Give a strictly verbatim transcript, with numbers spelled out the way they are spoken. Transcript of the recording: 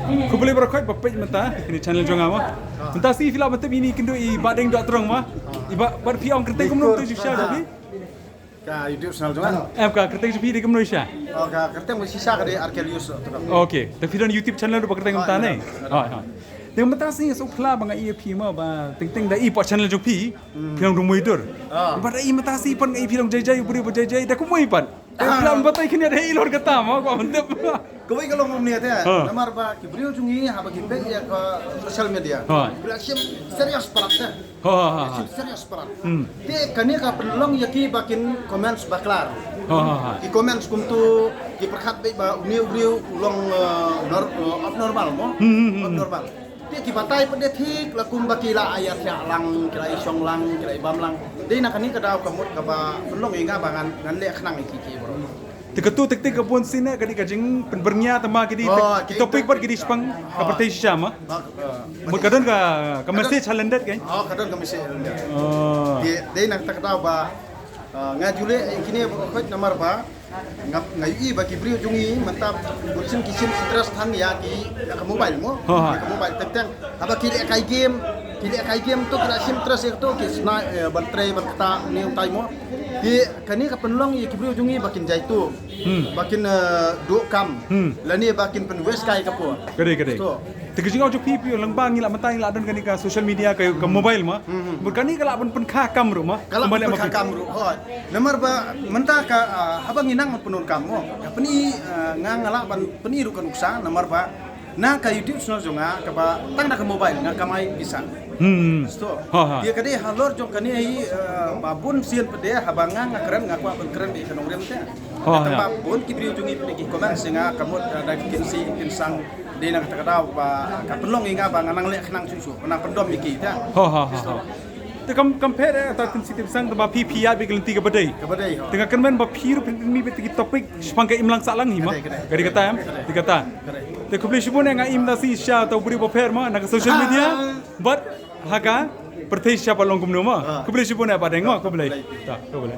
Khublei baroh khoit ba peit mynta ïa kane ka channel jong nga ma. Mynta sngi phi lah ban tip ïa ine i kynduh i Bah Deng Dohtdong ma. I Bah, Bah, phi ong kyrteng kumno, to ju shisha jong phi? Ka YouTube channel jong nga. Em, ka kyrteng jong phi dei kumno shisha? Oh, ka kyrteng ba shisha ka dei Arkelius Dohtdong. Okay, te phi don YouTube channel ruh ba kyrteng mynta ne? Hooid, hooid. Te mynta sngi nga sngewphylla ba nga ïohi ïa phi ma, ba teng teng da i pat channel jong phi, phi long u mui dur. Ba da i mynta sngi pat nga ïohi phi long jai jai, u briew ba jai jai, da kumno pat? Te phi lah ban batai khyndiat ïa i lor kata ma, kwah ban tip. Kawei ka long kumne te, namar ba ki briew jong ngi haba ki peit ïa ka social media, ki la shim serious palat te. Shim serious palat. Te kane ka pynlong ïa ki ba kin comments bakla. Ki comments kumto, ki pyrkhat beit ba une u briew u long, eh, nor-, eh, abnormal mo. Abnormal. Te ki batai pat de thik la kumba ki la ïathiah lang, ki la ïashong lang, ki la ïabam lang. Dei na kane ka daw ka mut kaba pynlong ïa nga ba ngan, ngan leh khnang ïa ki, ki bro. Te kato tik tik ka bun sien ka dei ka jingpynbyrngia tang ba ki dei, oh, ki topic pat ki dei shaphang ka pyrthei shisha ma. Mut ka don ka, ka message ha lyndet ka. Oh, ka don ka message ha lyndet. Oh. Dei na kata ka daw ba, ah, nga ju leh ïa kine ba ka khoit namar ba nga, nga ïohi ba ki briew jong ngi mynta bun sien ki shim interest than ïa ki, ïa ka mobile mo. Ïa ka mobile teng teng. Haba ki lehkai game, ki lehkai game to ki la shim interest ïa to, ki sna, eh, ban trei ban ktah ne utai mo. Te kane ka pynlong ïa ki briew jong ngi ba kin jai to. Ba kin, eh, duh kam. Lane ba kin pynwest kai ka por. Ka dei, ka dei. Te ka jingong jong phi, phi ong lang ba ngi lah mynta ngi lah don kane ka social media ka, ka mobile ma. Mut kane ka lah ban pynkha kam ruh ma. Ka lah ban pynkha kam ruh. Hooid. Namar ba mynta ka, ah, haba ngi nang ban pyndonkam mo. Ka pyni, ah, nga nga lah ban pyni ruh ka nuksa namar ba na ka YouTube channel jong nga kaba tang da ka mobile nga kamai pisa. Sto. Ïa ka dei halor jong kane hi, eh, ba bun sien pat de haba nga nga kren nga kwah ban kren bad ka nongrim te. Tang ba bun ki briew jong ngi pat de ki comment sha nga ka mut, eh, da ki kynsi ki kynsang. Dei na kata ka daw ba ka pynlong ïa nga ba nga nang leh khnang shuh shuh, nang pyndom ïa ki te. Te kam, kam pher, eh, ta kynsi te bsang, te ba phi phi ïa bad ka lynti kaba dei. Kaba dei. Te nga kyrmen ba phi ruh phi pynmih bad ki topic shaphang ka imlang sahlang hi ma. Ka dei kata em. Te kata. Te khublei shibun, eh, nga im da shisha ta u briew ba pher ma na ka social media. Bad ha ka pyrthei shisha pat long kumno ma. Khublei shibun, eh, Bah Deng ma, khublei. Ta, khublei.